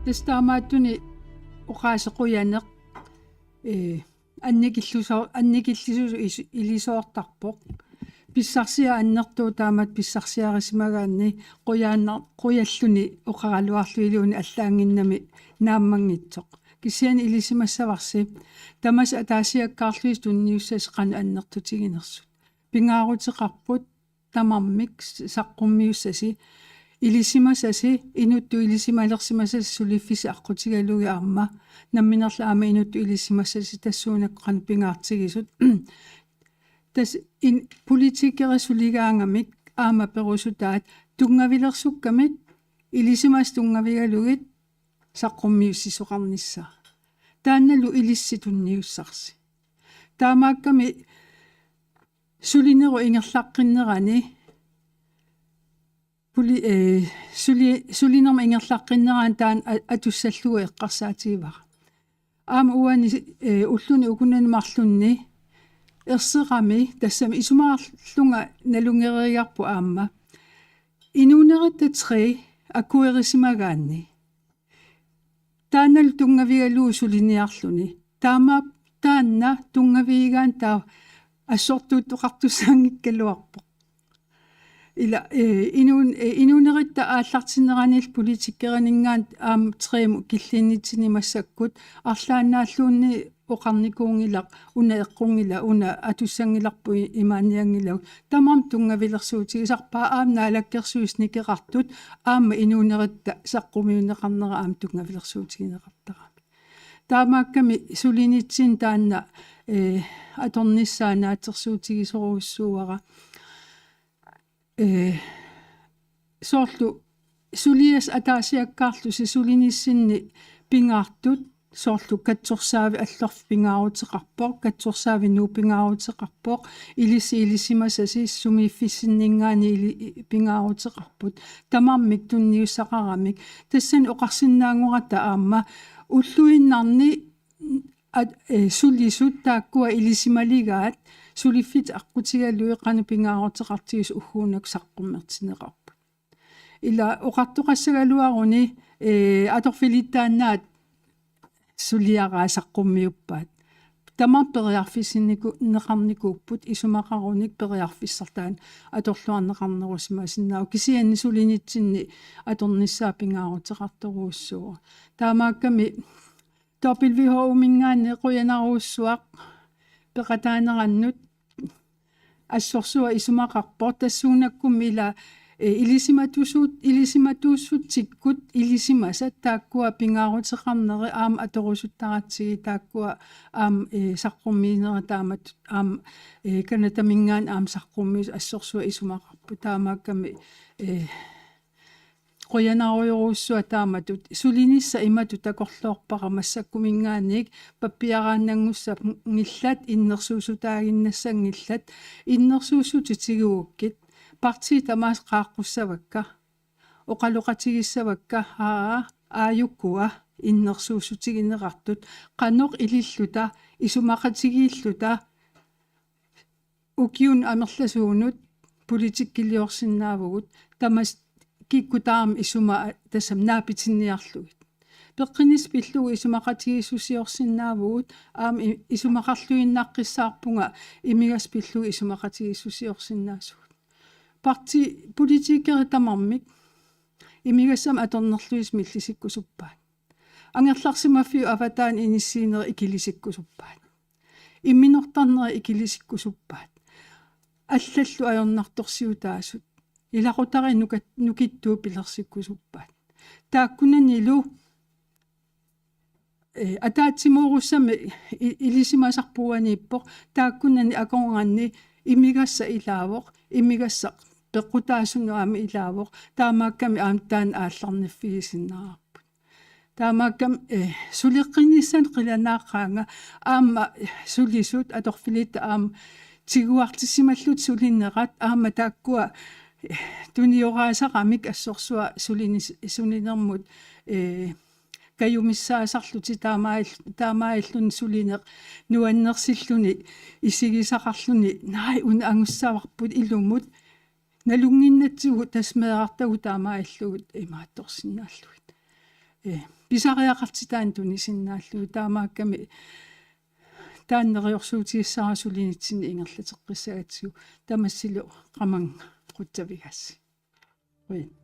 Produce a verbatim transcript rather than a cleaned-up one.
Tassa taamaattuni oqaaseq qujaneq, ee, annikilluso-, annikillisusu is-, ilisoortarpoq. Pissarsiaq annertuut taamatut pissarsiarisimagaanni qujaanna-, qujalluni oqaraluarluiluunniit allaannginnami naammanngitsoq. Kisianni ilisimavassi tamassi ataasiakkaarlusi tunniussasi qanoq annertutiginersut. Pingaaruteqarput tamarmik s-, saqqummiussasi, ilisimasasi, inuttut ilisimalersimasasi suliffissi aqqutigalugit aamma, namminerlu aamma inuttut ilisimasasi tassuunakkut qanoq pingaartigisut. Tassa in-, politikerit suligaangamik aamma perusutaat tunngavilersukkamik ilisimasat tunngavigalugit saqqummiussisoqarnissaa. Taannalu ilissi tunniussarsi. Taamaakkami sulinerup ingerlaqqinnerani poli-, ee, suli-, sulinermut ingerlaqqinnerani taanna a-, atussallugu eqqarsaatigivara. Aamma uani, ee, ulluni ukunani marlunni erseqqami tassami isumaqarlunga nalunngereeriarput aamma. Inuuneritta tre akuerisimagaanni. Taannalu tunngavigalugu suliniarluni. Taama taanna tunngavigigaanni taava assortuuttoqartussaanngikkaluarpoq. Ila, ee, inuun-, ee, inuuneritta aallartinneranillu politikerininngaanniit aamma tremut killiinnitsinni massakkut arlaannaalluunniit oqarnikuunngilaq, una eqqunngilaq, una atussanngilarput i-, imaannianngilagut. Tamarmik tunngavilersuutigisarpaat aamma naalakkersuisut nikeqartut aamma inuuneritta saqqummiunneqarnera aamma tunngavilersuutigineqartarami. Taamaakkami sulinitsinni taanna, ee, atornissaa naatsorsuutigisorujussuuara. Ee, soorlu suliassat ataasiakkaarlusi sulinissinni pingaartut, soorlu katsorsaavi allorfik pingaaruteqarpoq, katsorsaavi Nuuk pingaaruteqarpoq, ilissi ilisimasasi sumiiffissinninngaanniit ili-, pingaaruteqarput. Tamarmik tunniussaqaramik. Tassani oqarsinnaanngorata aamma ulluinnarni at-, ee, sulisut taakkua ilisimaligaat suliffik aqqutigalugit qanoq pingaaruteqartigisut ugguuna saqqummertinneqarput. Ila oqartoqassagaluaruni, ee, atorfilittaannaat suliaraat saqqummiuppaat. Tamarmik periarfissinniku-, neqarnikuupput isumaqarunik periarfissartaat atorluarneqarnerusimasinnaavoq kisianni sulinitsinni atornissaa pingaaruteqartorujussuuvoq. Taamaakkami W H O-minngaanniit qujanarujussuaq peqataanerannut assorsuaq isumaqarpoq tassuunakkummi ila, ee, ilisimatusuut-, ilisimatuussutsikkut ilisimasat taakkua pingaaruteqarneri aamma atorusuttaratsigit taakkua aamma, ee, saqqummiinerat taamatut aamma, ee, Canadaminngaanniit aamma saqqummiis assorsuaq isumaqarput taamaakkami, ee, qujanarujorujussuaq taamatut. Sulinissaq imatut takorloorpara massakkuminngaanniit pappiaraannanngussanngillat, innersuussutaaginnassanngillat, innersuussutit tigugukkit. Partiit tamaasa qaaqqussavakka, oqaloqatigissavakka, aa, aajukua innersuussutigineqartut, qanoq ililluta, isumaqatigiilluta, ukiunut amerlasuunut politikkiliorsinnaavugut, tamassi kikkut tamarmik isuma tassami naapitinniarlugit. Peqqinnissaq pillugu isumaqatigiissusiorsinnaavugut, aamma i-, isumaqarluinnaqqissaarpunga imigassaq pillugu isumaqatigiissusiorsinnaasugut. Parti-, politikerit tamarmik imigassamik atornerluisut millisikkusuppaat. Angerlarsimaffiup avataani inissiinerit ikilisikkusuppaat. Imminortarnerit ikilisikkusuppaat. Allallu ajornartorsiutaasut. Ilaqutariit nukat-, nukittuut pilersikkusuppaat. Taakkunanilu, ee, ataatsimoorussamik i-, ilisimasarput uaniippoq. Taakkunani akornanni imigassaq ilaavoq, imigassaq peqqutaasunut aamma ilaavoq. Taamaakkami aamma taanna aallarniffigisinnaavarput. Taamaakkami, eh, suleqqinnissaanut qilanaaqaanga aamma sulisut atorfilittat aamma tiguartissimallutik sulinerat aamma taakkua, eh, tunioraasaramik assorsuaq sulinis-, sulinermut, eh, kajumissaasarlutik taamaail-, taamaalilluni sulineq nuannersilluni isigisaqarluni naak una angussavarput ilumut nalunnginnatsigu tassa meerartagut taamaalillugit imaattorsinnaallugit. eh, pisariaqartitaannik tunisinnaallugu, taamaakkami taanna neriorsuutigissavarput sulinitsinni ingerlateqqissagatsigu. Tamassilu qamannga qutsavigaassi. Qujan.